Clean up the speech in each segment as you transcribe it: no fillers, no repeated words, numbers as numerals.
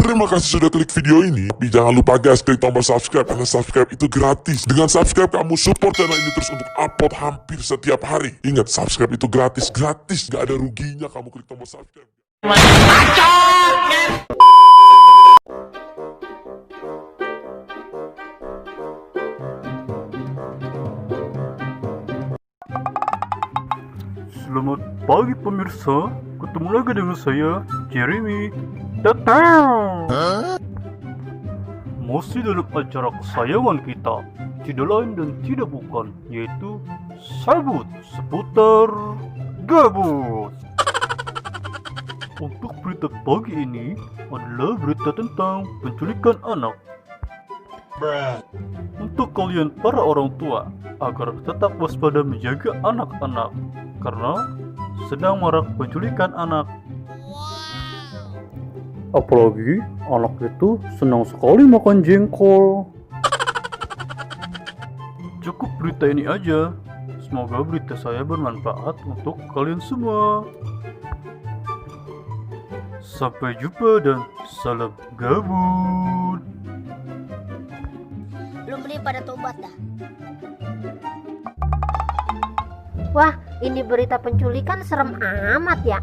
Terima kasih sudah klik video ini. Tapi jangan lupa guys, klik tombol subscribe karena subscribe itu gratis. Dengan subscribe kamu support channel ini terus untuk upload hampir setiap hari. Ingat, subscribe itu gratis, gak ada ruginya kamu klik tombol subscribe. Selamat pagi pemirsa, ketemu lagi dengan saya, Jeremy. Datang! Masih dalam acara kesayangan kita, tidak lain dan tidak bukan, yaitu Sabut seputar gabut. Untuk berita pagi ini adalah berita tentang penculikan anak. Untuk kalian para orang tua, agar tetap waspada menjaga anak-anak, karena sedang marak penculikan anak. Apalagi anak itu senang sekali makan jengkol. Cukup berita ini aja. Semoga berita saya bermanfaat untuk kalian semua. Sampai jumpa dan salam gabut. Belum beli pada tobat dah. Wah, ini berita penculikan serem amat ya.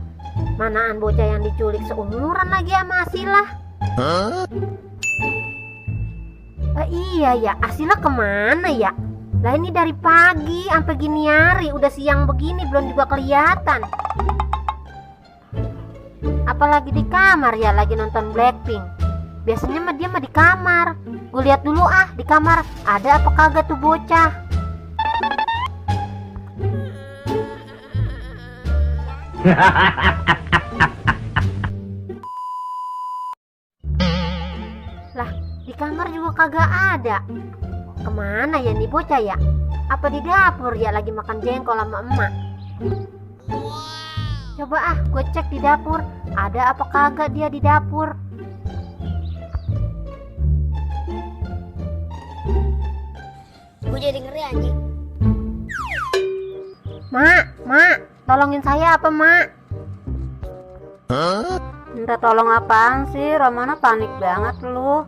Manaan bocah yang diculik seumuran lagi sama Asila. Iya ya, Asila kemana ya? Lah ini dari pagi sampai gini hari, udah siang begini belum juga kelihatan. Apalagi di kamar ya, lagi nonton Blackpink. Biasanya mah dia mah di kamar. Gue lihat dulu di kamar ada apa kagak tuh bocah. Lah, di kamar juga kagak ada. Kemana ya nih bocah ya? Apa di dapur ya lagi makan jengkol sama emak? Coba gue cek di dapur, ada apa kagak dia di dapur? Gue jadi ngeri anjing. Mak, tolongin saya apa mak? Minta tolong apaan sih? Romana panik banget lu.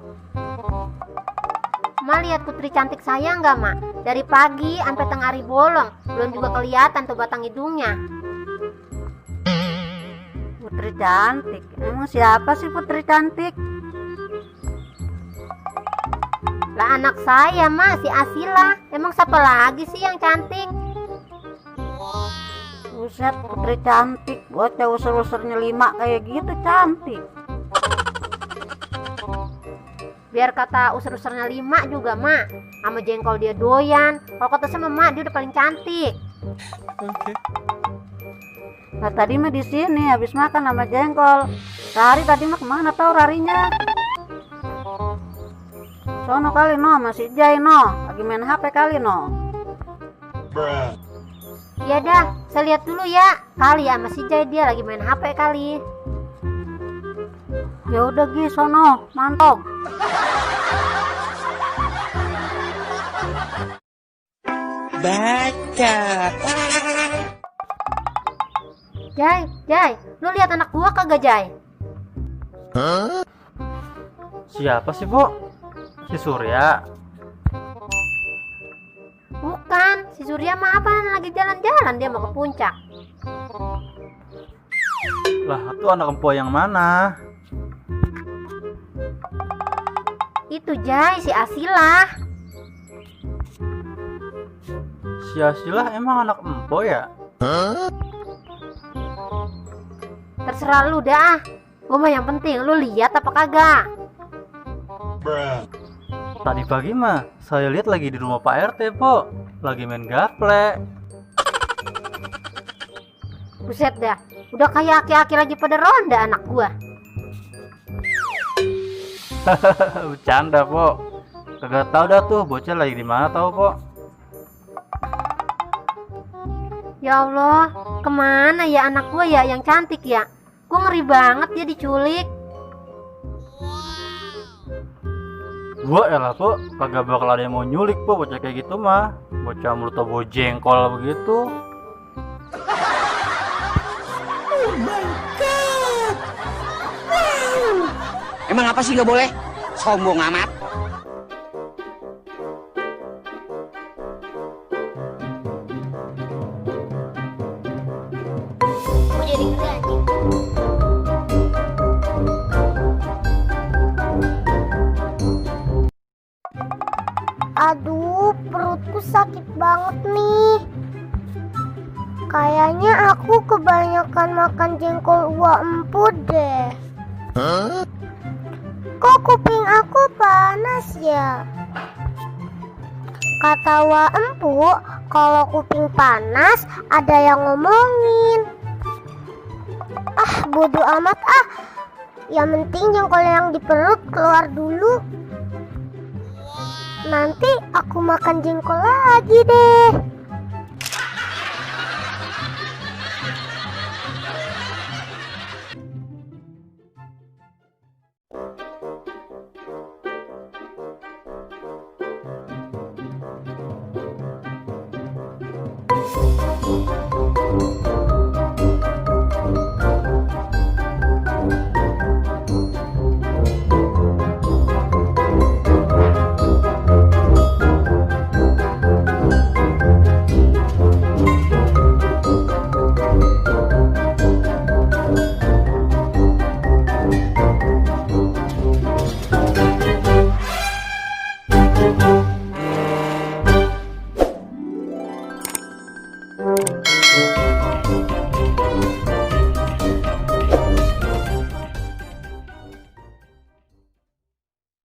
Mak lihat putri cantik saya nggak mak? Dari pagi sampai tengah hari bolong, belum juga kelihatan tuh batang hidungnya. Putri cantik? Emang siapa sih putri cantik? Lah anak saya mak, si Asila. Emang siapa lagi sih yang cantik? Buset, putri cantik, bocah usur-usurnya 5 kayak gitu cantik. Biar kata usur-usurnya 5 juga mak, sama jengkol dia doyan. Kalau kata sama mak, dia udah paling cantik. Oke. Nah tadi mah di sini habis makan sama jengkol. Rari tadi mah kemana tahu rarinya? Sono kali no, masih Jai no, lagi main HP kali no. Ya dah, saya lihat dulu ya. Kali ya masih Jai dia lagi main HP kali. Ya udah Gi, sono, mantap. Baca. Jai, lu lihat anak gua kagak Jai? Siapa sih, Bu? Si Surya. Bukan, si Surya mah apa lagi jalan-jalan dia mau ke puncak. Lah, itu anak empu yang mana? Itu Jai, si Asila. Si Asilah emang anak empu ya? Terserah lu dah. Gua mah yang penting lu lihat apa kagak. Tadi pagi mah saya lihat lagi di rumah Pak RT, Po. Lagi main gaple. Buset dah, udah kayak aki-aki lagi pada ronda anak gua. Bercanda, Po. Kagak tahu dah tuh bocah lagi di mana tahu, Po. Ya Allah, kemana ya anak gua ya yang cantik ya? Gua ngeri banget dia diculik. Gua elah, Po, kagak bakal ada yang mau nyulik, Po, bocah kayak gitu mah. Bocah mulut bau jengkol begitu. Oh my god. Wow. Emang apa sih nggak boleh? Sombong amat. Gue jadi ngeri anjing. Aduh, perutku sakit banget nih. Kayaknya aku kebanyakan makan jengkol uak empu deh. Kok kuping aku panas ya? Kata Wak Empu, kalau kuping panas ada yang ngomongin. Ah, bodo amat ah. Yang penting jengkol yang di perut keluar dulu. Nanti aku makan jengkol lagi deh.